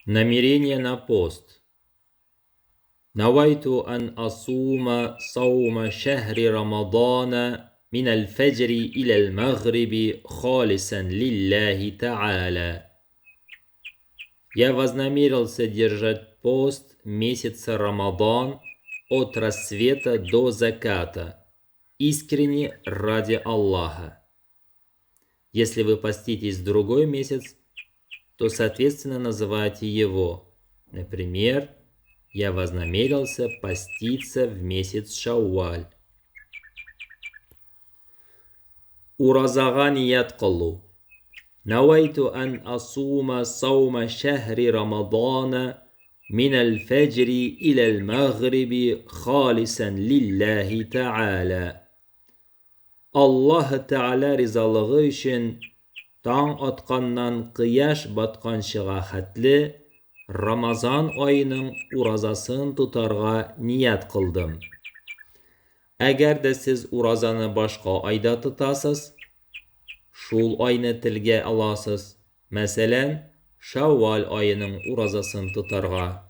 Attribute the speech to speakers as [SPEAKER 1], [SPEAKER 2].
[SPEAKER 1] Намерение на пост. Навайту ан асума саума шәһри Рамадана мин әл-фәҗри иләл мәгъриби халисан лилләһи тәгалә. Я вознамерился держать пост месяца Рамадан от рассвета до заката, искренне ради Аллаха. Если вы поститесь в другой месяц, то, соответственно, называйте его. Например, я вознамерился поститься в месяц Шауаль. Уразага ният кылу. Навайту ан асума саума шәһри Рамадана минәл фәҗри иләл мәгъриби халисан лилләһи тәгалә. Аллаһы Тәгалә ризалыгы өчен таң атканнан кояш батканчыга хәтле Рамазан аеның уразасын тотарга ният кылдым. Әгәр дә сез уразаны башка айда тотасыз, шул айны телгә аласыз, мәсәлән, Шәүвал аеның уразасын тотарга.